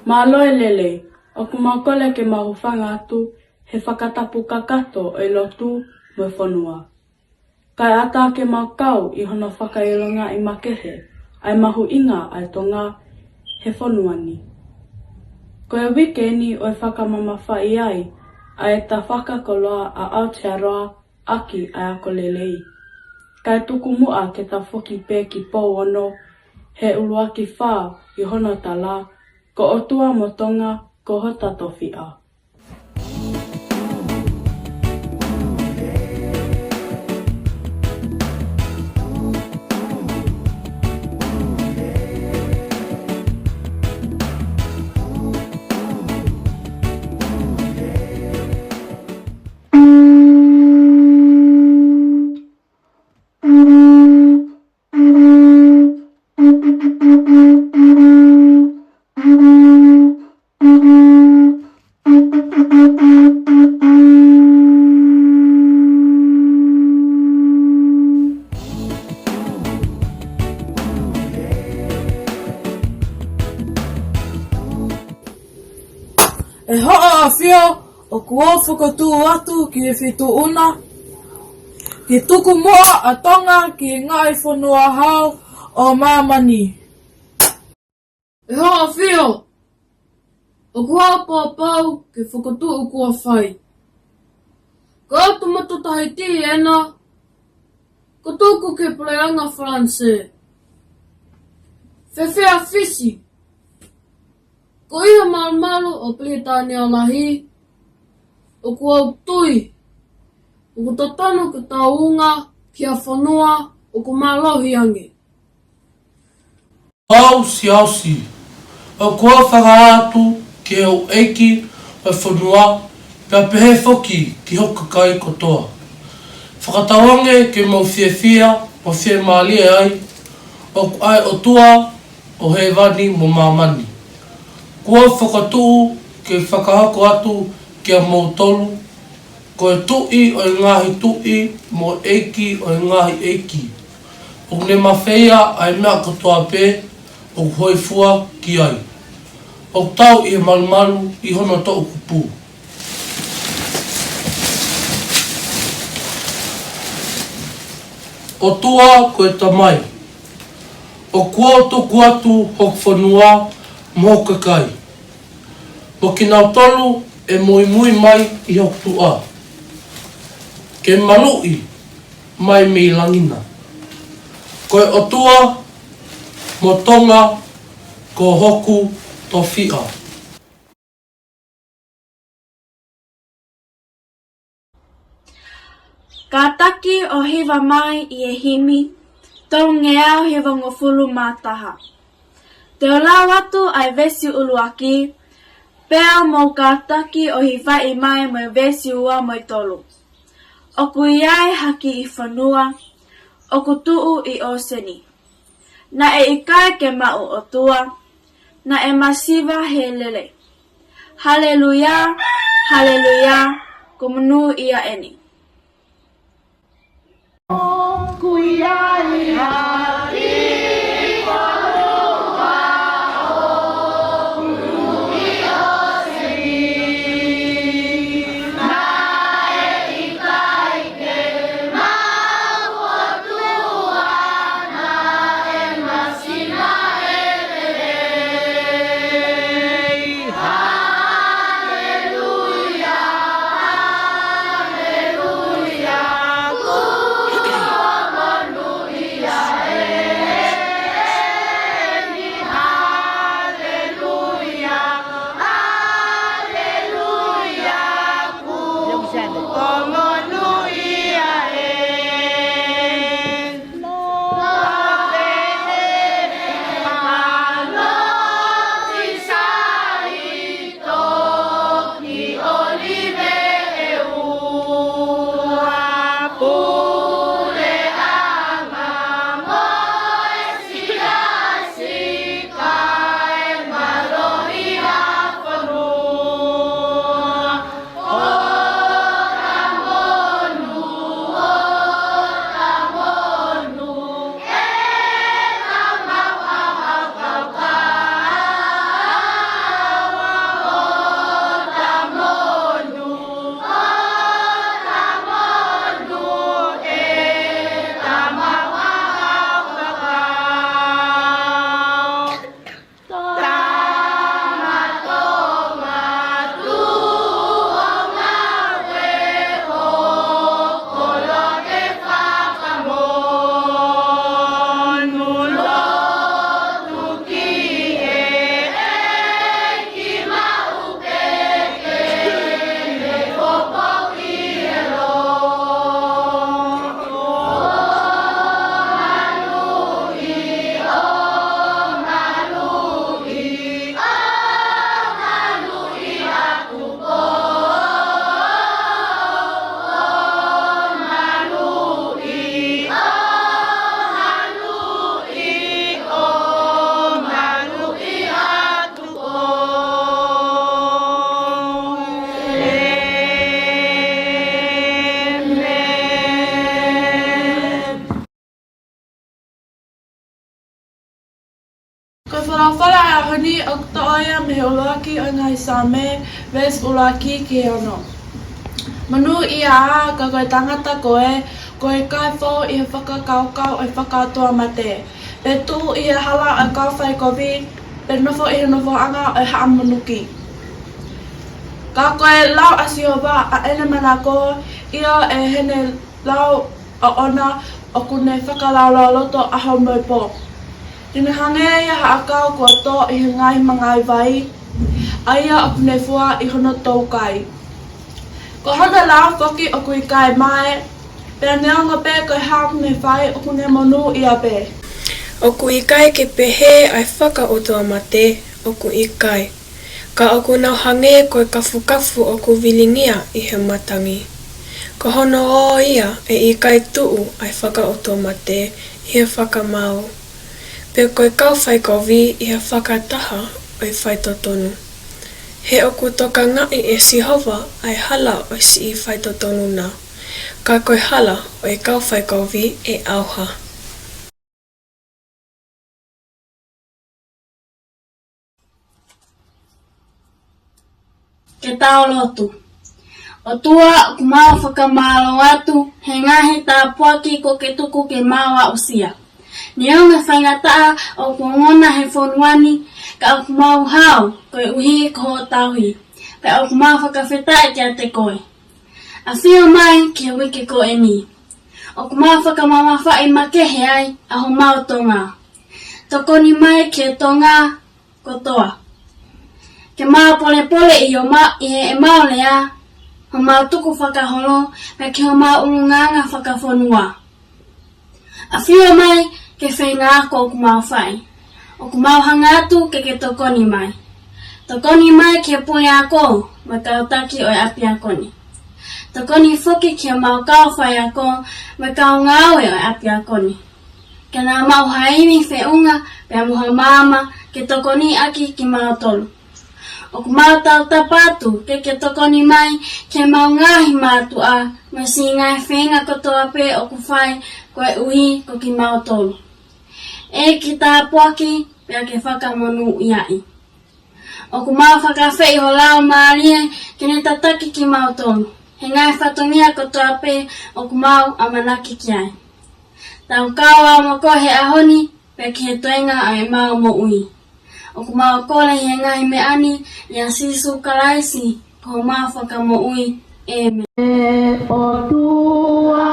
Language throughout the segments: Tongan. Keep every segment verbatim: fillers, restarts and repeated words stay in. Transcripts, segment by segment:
Mālō e lelei, ʻoku mau kole ke mau hūfanga atu he fakatapu kakato ʻo e lotu mo e fonua. Kae ʻatā ke mau kau ʻi hono fakaʻilongaʻi makehe ʻa e mahuʻinga ʻa e Tonga he fonua ni. Ko e uike ni ʻoku fakamamafaʻi ai ʻa e tafaʻaki lelei ʻa Aotearoa ʻaki ʻa e ako lelei. Kae tuku muʻa ke tau foki pē ki Pouono he ʻuluaki fā ʻi hono tala, ko ʻOtua mo Tonga ko hota tofiʻa. ʻE hoʻo ʻafio, ʻoku ou fokotuʻu atu ki he feituʻu na, ke tuku muʻa ʻa Tonga ki he ngaahi fonua hau ʻo māmani. ʻE hoʻo ʻafio, ʻoku ou poupou ki he fokotuʻu kuo fai. Ko e ʻotu matutahiti ena, kuo tuku ki he puleʻanga Falanisē. Fēfē ʻa Fisi? Ko ia malumalu ʻo Pilitānia Lahi, ʻoku ou tui ʻoku totonu ke tau unga ki ha fonua ʻoku mālohi ange. Au Siaosi, ʻoku ou fakahā atu ki he houʻeiki ʻo e fonua, pea pehē foki ki hoku kakai kotoa. Fakatauange ke mou fiefia mo fiemālie ai, ʻoku ʻa e ʻOtua ʻo hēvani mo māmani. Kuo u fokotuʻu ke fakahoko atu kiate kimoutolu, ko e Tuʻi ʻo e ngaahi tuʻi mo e ʻEiki ʻo e ngaahi ʻeiki. ʻOku ne mafeia ʻa e meʻa kotoa pē ʻoku hōifua ki ai. ʻOku tau ʻi he malumalu ʻi hono toʻukupu. ʻOtua ko e Tamai, ʻoku ou tuku atu hoku fonua mo hoku kakai, mo kinautolu ʻe muimui mai ʻi hoku tuʻa, ke maluʻi mai mei langi na. Ko e ʻOtua mo Tonga ko hoku tofiʻa. Kātaki ʻo hiva mai ʻi he himi tolungeau hivangofulu mā taha. Te u lau atu ʻa e veesi ʻuluaki, pea mou kātaki ʻo hivaʻi mai mo e veesi ua mo e tolu. ʻOku ʻi ai ha kiʻi fonua ʻoku tuʻu ʻi ʻōseni. Naʻe ʻikai ke maʻu ʻOtua, naʻe masiva he lele. Haleluia, haleluia, kuo monūʻia eni. Ia mei he ʻuluaki ʻo e ngaahi Saame, veesi ʻuluaki ki he ono. Monūʻia ā, ka ko e tangata ko ē, ko e kae fou ʻi he fakakaukau ʻo e fakaʻotuamate, pe tuʻu ʻi he hala ʻo e kau faikovi, pe nofo ʻi he nofoʻanga ʻo e haʻa monuki. Ka ko e lau ʻa Sihova ʻa ʻene manako, ʻio ʻi heʻene lau ʻoʻona ʻoku ne fakalaulauloto ʻaho mo e pō. Te ne hangē ia ha ʻakau kuo tō ʻi he ngaahi mangaʻi vai, ʻa ia ʻoku ne fua ʻi hono toukai. Ko hono lau foki ʻoku ʻikai mae, pea neongo pē ko e hā ʻoku ne fai ʻoku ne monūʻia pē. ʻOku ʻikai ke pehē ʻa e fakaʻotuamate, ʻoku ʻikai. Ka ʻoku nau hangē ko e kafukafu ʻoku vilingia ʻi he matangi. Ko hono ō ia ʻe ʻikai tuʻu ʻa e fakaʻotuamate ʻi he fakamaau, pe ko e kau faikovi ʻi he fakataha ʻo e faitotonu. He ʻoku tokangaʻi ʻe Sihova ʻa e hala ʻo e siʻi faitotonu na, ka ko e hala ʻo e kau faikovi ʻe ʻauha. Ke tau lotu. ʻOtua, ʻoku mau fakamālō atu he ngaahi tāpuaki kuo ke tuku ke mau aʻusia. Neongo e faingataʻa ʻoku ongona he fonua ni, ka ʻoku mau hao koeʻuhi ko hoʻo tauhi, pea ʻoku mau fakafetaʻi kiate koe. ʻAfio mai ki he uike ko eni. ʻOku mau fakamamafaʻi makehe ai ʻa homau Tonga. Tokoni mai ki he Tonga kotoa. Ke mau polepole ʻi homa-, ʻi heʻemau lea, homau tukufakaholo, pea ki homau ʻulungaanga fakafonua. ʻAfio mai ki he feinga ako ʻoku mau fai. ʻOku mau hanga atu ke ke tokoni mai. Tokoni mai ki he puleako mo e kau taki ʻo e ʻapiako ni. Tokoni foki ki heʻemau kau faiako mo e kau ngāue ʻo e ʻapiako ni. Ke nau maʻu ha ivi feʻunga pea mo ha maama ke tokoniʻaki kimautolu. ʻOku mau tautapa atu ke ke tokoni mai ki heʻemau ngaahi mātuʻa mo e siʻi ngaahi feinga kotoa pē ʻoku fai koeʻuhi ko kimautolu. ʻEiki, tāpuakiʻi pea ke fakamonūʻiaʻi. ʻOku mau fakaafeʻi ho Laumālie ke ne tataki kimautolu he ngaahi fatongia kotoa pē ʻoku mau ʻamanaki ki ai. Tau kau ā mo koe he ʻaho ni pea ki he toenga ʻo ʻemau moʻui. ʻOku mau kole ʻi he ngaahi meʻa ni ʻia Sīsū Kalaisi ko homau Fakamoʻui. ʻĒmeni. ʻOtua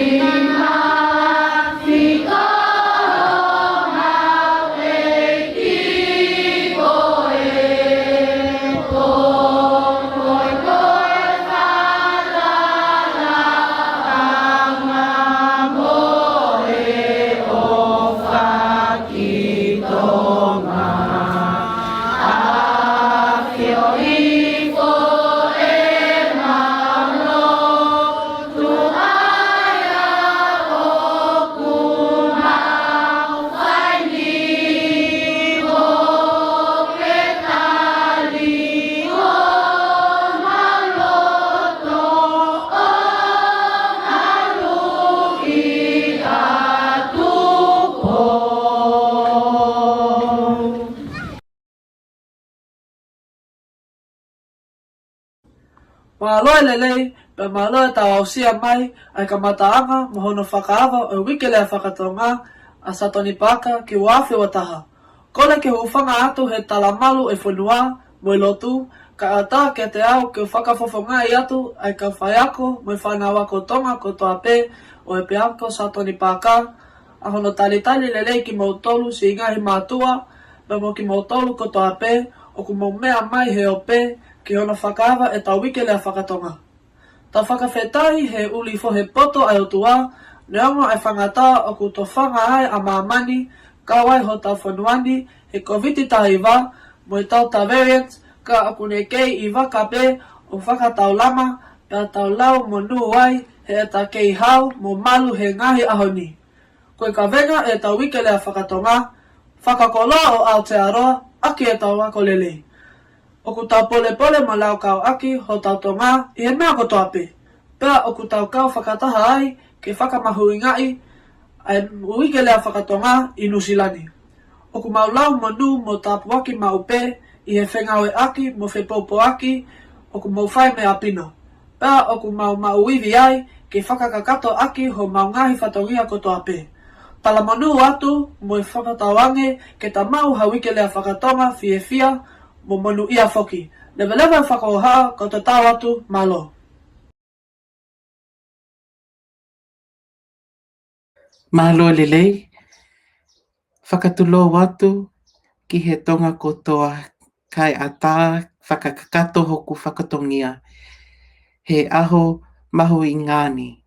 mafimafi ko homau ʻEiki ko e, ko e, ko e falalaʻanga mo e ʻofa ki Tonga. ʻAfio hifo ʻemau lotu ʻa ia ʻoku mau fai ni, ʻo ke tali homau loto, ʻo maluʻi atu pō. Mālō e lelei, pea mālō e tau aʻusia mai ʻa e kamataʻanga mo hono fakaava ʻo e Uike Lea Faka-Tonga ʻa Satoni Paaka ki he ua afe ua taha. Kole ke hūfanga atu he talamalu ʻo e fonua mo e lotu, kae ʻatā kiate au ke u fakafofongaʻi atu ʻa e kau faiako mo e fānau ako Tonga kotoa pē ʻo e ʻApiako Satoni Paaka, ʻa hono talitali lelei kimoutolu siʻi ngaahi mātuʻa, pea mo kimoutolu kotoa pē ʻoku mou meʻa mai he ope ki hono fakaava ʻetau Uike Lea Faka-Tonga. Tau fakafetaʻi he ʻuli fohe poto ʻa e ʻOtua, neongo ʻa e faingataʻa ʻoku tofanga ai ʻa māmani, kau ai hotau fonua ni he Kōviti taha hiva mo e Delta variant, ka ʻoku ne kei ʻi vaka pē ʻo fakataulama, pea tau lau monū ai heʻeta kei hao mo malu he ngaahi ʻaho ni. Ko e kaveinga ʻetau Uike Lea Faka-Tonga, fakakoloa ʻo Aotearoa ʻaki ʻetau ako lelei. ʻOku tau polepole mo laukau ʻaki hotau Tonga ʻi he meʻa kotoa pē, pea ʻoku tau kau fakataha ai ke fakamahuʻingaʻi ʻa e Uike Lea Faka-Tonga ʻi Nuʻusila ni. ʻOku mau lau monū mo tāpuaki maʻu pē ʻi he fengāueʻaki mo fepoupouaki ʻoku mou fai mei ʻapi na. Pea ʻoku mau maʻu ivi ai ke fakakakato ʻaki homau ngaahi fatongia kotoa pē. Talamonū atu mo e fakatauange ke ta maʻu ha uike lea fakatonga fiefia mo monūʻia foki. Leveleva e fakahohaʻa, ko e tatau atu, mālō. Mālō e lelei, fakatulou atu ki he Tonga kotoa kae ʻatā fakakakato hoku fatongia he ʻaho mahuʻinga ni.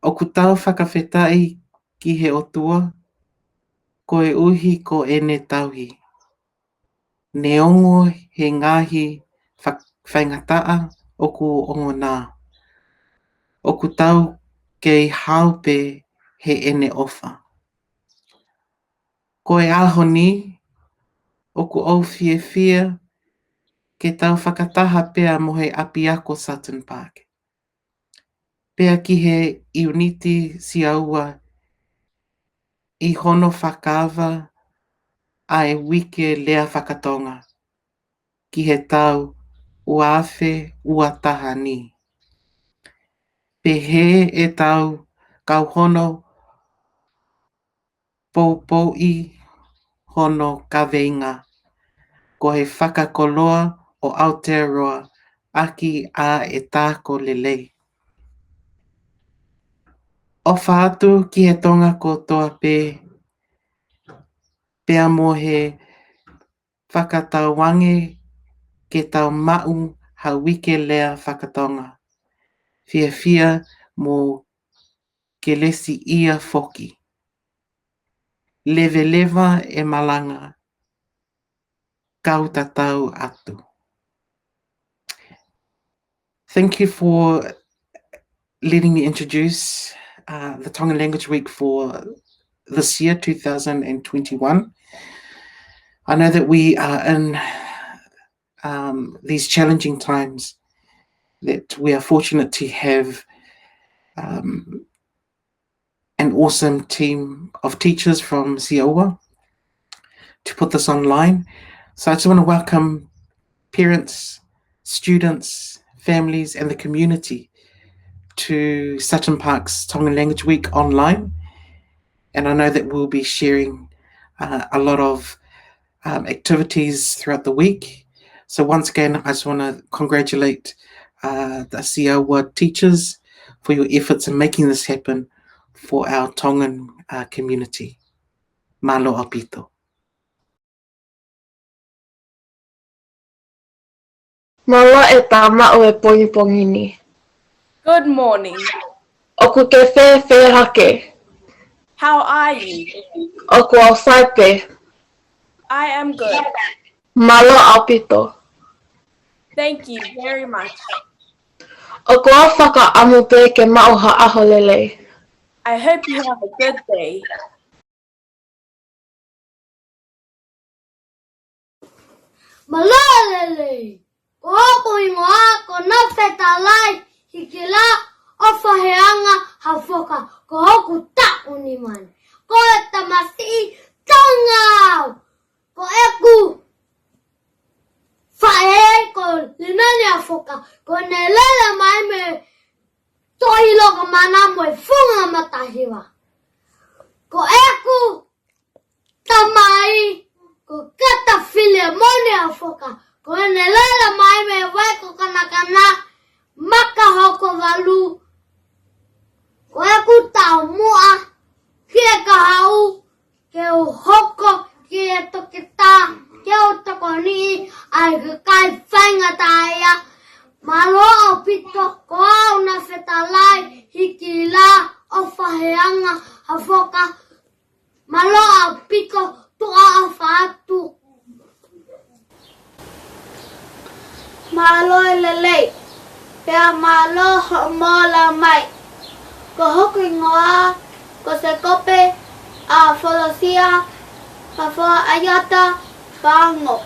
ʻOku tau fakafetaʻi ki he ʻOtua koeʻuhi ko ʻene tauhi. Neongo he ngaahi fa-, faingataʻa ʻoku ongona, ʻoku tau kei hao pē heʻene ʻofa. Ko e ʻaho ni, ʻoku ou fiefia ke tau fakataha pea mo e ʻapiako Sutton Park, pea ki he ʻiuniti Sia Ua ʻi hono fakaava ʻa e uike lea fakatonga ki he taʻu ua afe ua taha ni. Pehē ʻe tau kau hono poupouʻi hono kaveinga, ko e fakakoloa ʻo Aotearoa ʻaki ʻa e tāko lelei. ʻOfa atu ki he Tonga kotoa pē, pea mo e fakatauange ke tau maʻu ha uike lea fakatonga fiefia mo kelesiʻia foki. Leveleva e malanga, kau tatau atu. Thank you for letting me introduce, uh, the Tongan Language Week for this year, two thousand and twenty-one. I know that we are in, um, these challenging times, that we are fortunate to have, um, an awesome team of teachers from Sia Ua to put this online. So I just want to welcome parents, students, families, and the community to Sutton Park's Tongan Language Week online. And I know that we'll be sharing, uh, a lot of, um, activities throughout the week. So once again, I just wanna congratulate, uh, the Sia Ua teachers for your efforts in making this happen for our Tongan, uh, community. Mālō ʻaupito. Mālō e tau maʻu e pongipongi ni. Good morning. ʻOku ke fēfē hake? How are you? ʻOku ou sai pē. I am good. Mālō ʻaupito. Thank you very much. ʻOku ou fakaʻamu pē ke maʻu ha ʻaho lelei. I hope you have a good day. Mālō e lelei. Ko hoku hingoa ko Nofetalai Hikila ʻo Faheanga Hafoka, ko hoku taʻu nima ni. Ko e tamasiʻi Tonga au. Ko ʻeku faʻē ko Linani Hafoka, ko ʻene lele mai mei Toʻilokamana mo e Funga Matahiva. Ko ʻeku tamai ko Kata Filemoni Hafoka, ko ʻene lele mai mei Vaikokanakana, Makahokovalu. Ko ʻeku taumuʻa ki he kahaʻu ke u hoko ki he toketā, ke u tokoniʻi ʻa e kakai faingataʻaʻia. Mālō ʻaupito, ko au Nofetalai Hikila ʻo Faheanga Hafoka. Mālō ʻaupito, tuʻa ʻofa atu. Mālō e lelei, pea mālō hoʻomou lau mai. Ko hoku hingoa ko Sekope ʻa Folosia Fafoa ʻAiata Fango.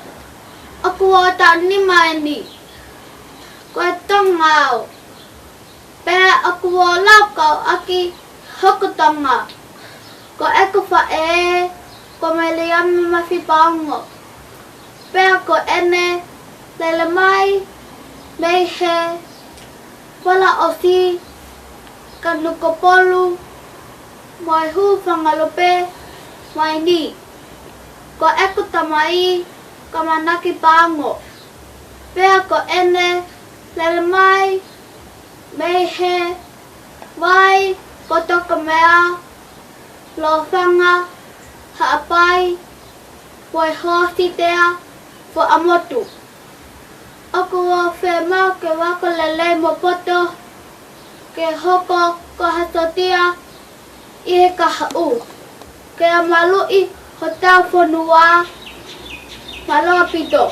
ʻOku ou taʻu nima eni. Ko e Tonga au. Pea ʻoku ou laukau ʻaki hoku Tonga. Ko ʻeku faʻē Ko Meliame Mafipaongo. Pea ko ʻene lele mai mei he Falaʻosi, Kanokupolu, mo e Hūfangalupe mai ni. Ko ʻeku tamai ko Manaki Paongo. Pea ko ʻene lele mai mei he Vai, Potokomea, Lofanga, Haʻapai, mo e Hoʻotitea, Fuaʻamotu. ʻOku ou fiemaʻu ke u ako lelei mo poto, ke hoko ko ha sōtia ʻi he kahaʻu, ke maluʻi hotau fonua. Mālō ʻaupito.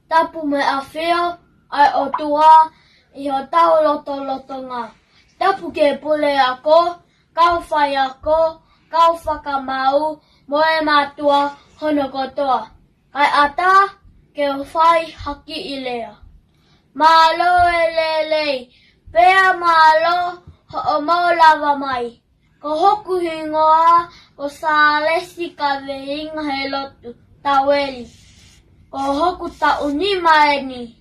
Tapu mo e ʻafio ʻa e ʻOtua ʻi hotau lotolotonga. Tapu ki he puleako, kau faiako, kau fakamaau, mo e mātuʻa hono kotoa. Kae ʻatā ke u fai ha kiʻi lea. Mālō e lelei, pea mālō hoʻomou lava mai. Ko hoku hingoa ko Sālesi Kaveinga he lotu Taueli. Ko hoku taʻu nima eni.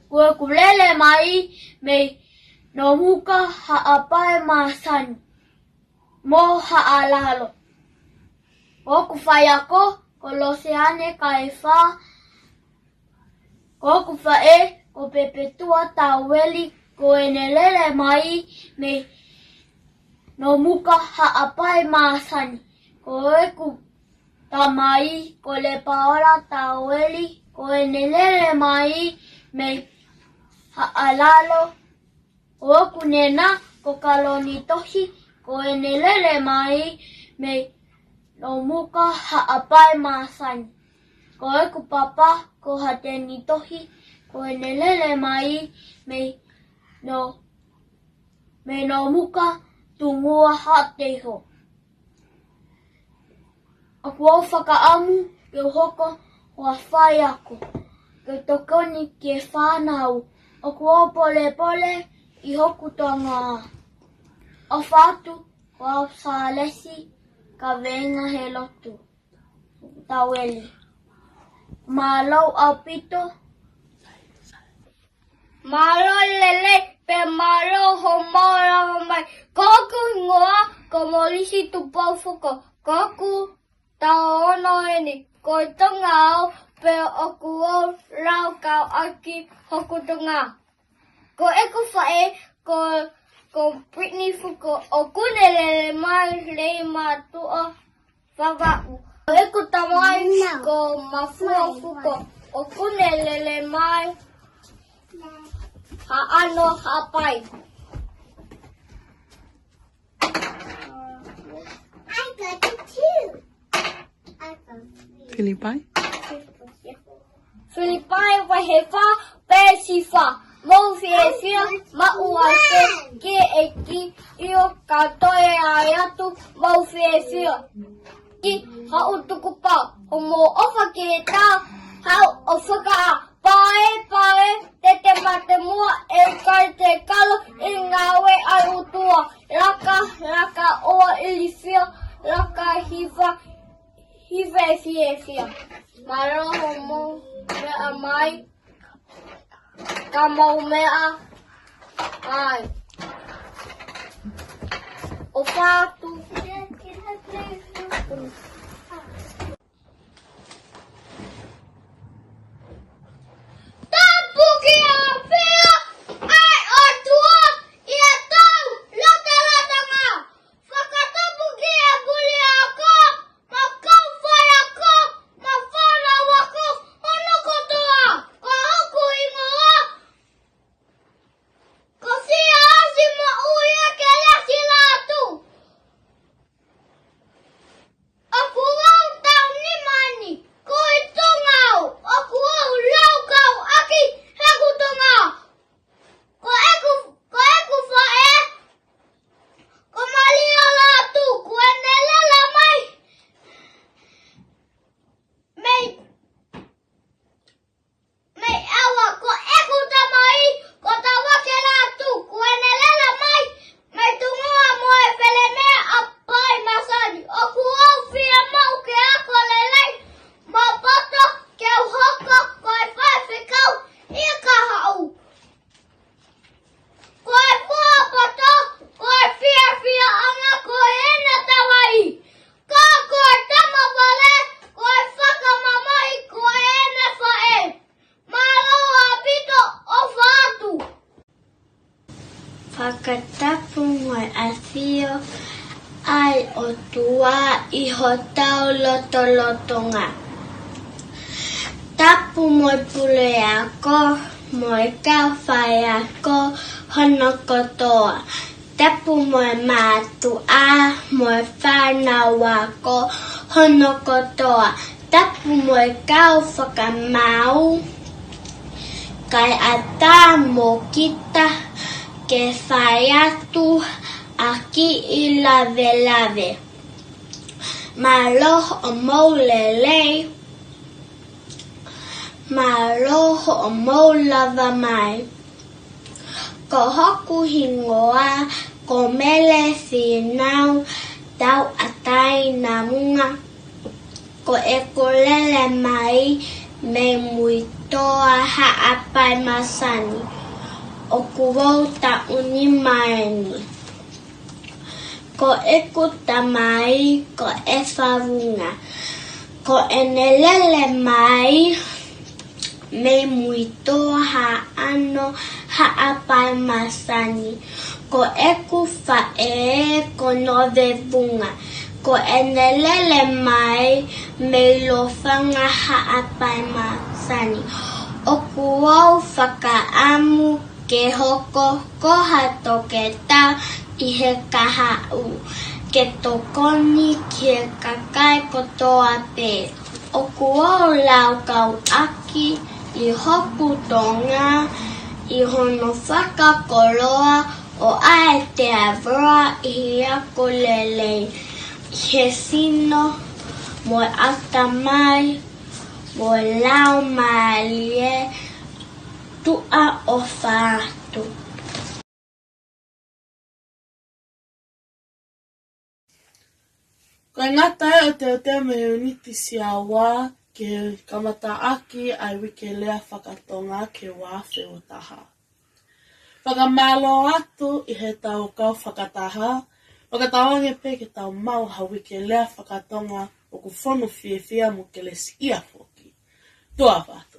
Ko ʻeku lele mai mei Nomuka, Haʻapai, Māsani mo Haʻalalo. Ko hoku faiako ko Losiane Kaefa. Ko hoku faʻē ko Pepetua Taueli, ko ʻene lele mai mei Nomuka, Haʻapai, Māsani. Ko ʻeku tamai ko Lepaola Taueli, ko ʻene lele mai mei Haʻalalo. Ko hoku nena ko Kaloni Tohi, ko ʻene lele mai mei Nomuka, Haʻapai, Māsani. Ko ʻeku papa ko Hateni Tohi, ko ʻene lele mai mei No, mei Nomuka, Tungua, Haʻateiho. ʻOku ou fakaʻamu ke u hoko ko ha faiako, ke u tokoni ki he fānau. ʻOku ou pōlepole ʻi hoku Tonga. ʻOfa atu, ko au Sālesi Kaveinga he lotu Taueli. Mālō ʻaupito. Mālō e lelei, pea mālō hoʻomou lava mai. Ko hoku hingoa ko Molisi Tupou Fuko. Ko hoku taʻu ono eni. Ko e Tonga au, pea ʻoku ou lau kau ʻaki hoku Tonga. Ko ʻeku faʻē ko, ko Brittany Fuko, ʻoku ne lele mai lei mātuʻa Vavaʻu. Ko ʻeku tamai ko Mafua Fuko, ʻoku ne lele mai Haʻano, Haʻapai. Filipai. Filipai vahe fā, veesi fā. Mou fiefia, maʻu ai pē ki he ʻEiki, ʻio, ka toe ʻai atu, mou fiefia. Ki haʻu tukupā, ʻo mou ʻofa ki he taha, haʻu ʻo fakaʻā, pae, pae, tete mate mua, ʻe kai te kalo, ʻi he ngāue ʻa e ʻOtua, laka, laka ʻo ilifia, laka hiva, hiva e fiefia. Mālō hoʻomou meʻa mai, ka mou meʻa ai. ʻOfa atu. Tapu ki he ʻafio ʻa e ʻOtua ʻi hotau lotolotonga. Fakatapu ki he puleako, mo e kau faiako, mo e fānau ako hono kotoa. Ko hoku hingoa ko Siaosi Moʻui, ʻa e kelesi lātū. ʻOku Fakatapu mo e ʻafio ʻa e ʻOtua ʻi hotau lotolotonga. Tapu mo e puleako, mo e kau faiako hono kotoa. Tapu mo e mātuʻa, mo e fānau ako hono kotoa. Tapu mo e kau fakamaau, kae ʻatā mo kita ke fai atu ʻa e kiʻi lavelave. Mālō hoʻomou lelei, mālō hoʻomou lava mai. Ko hoku hingoa ko Mele Fīnau Tauʻatāina Munga. Ko ʻeku lele mai mei Muitoa Haʻapai Masani. ʻOku ou taʻu nima eni. Ko ʻeku tamai ko ʻEfa Vunga. Ko ʻene lele mai mei Muitoa Haʻano Haʻapai Masani. Ko ʻeku faʻē ko Nove Vunga. Ko ʻene lele mai mei Lofanga Haʻapai Masani. ʻOku ou fakaʻamu ke hoko ko ha toketā ʻi he kahaʻu, ke tokoni ki he kakai kotoa pē. ʻOku ou laukauʻaki ʻi hoku Tonga, ʻi hono fakakoloa ʻo ʻAeteavora ʻi he ako lelei, ʻi he sino, mo e ʻatamai, mo e laumālie, tuʻa ʻofa atu. Ko e ngata ē ʻo e teuteu mei he ʻiuniti Sia Ua ke kamataʻaki ʻa e Uike Lea Fakatonga ki he ua afe ua taha. Fakamālō atu ʻi heʻetau kau fakataha, fakatauange pē ke tau maʻu ha Uike Lea Fakatonga ʻoku fonu fiefia mo kelesiʻia foki. Tuʻa ʻofa.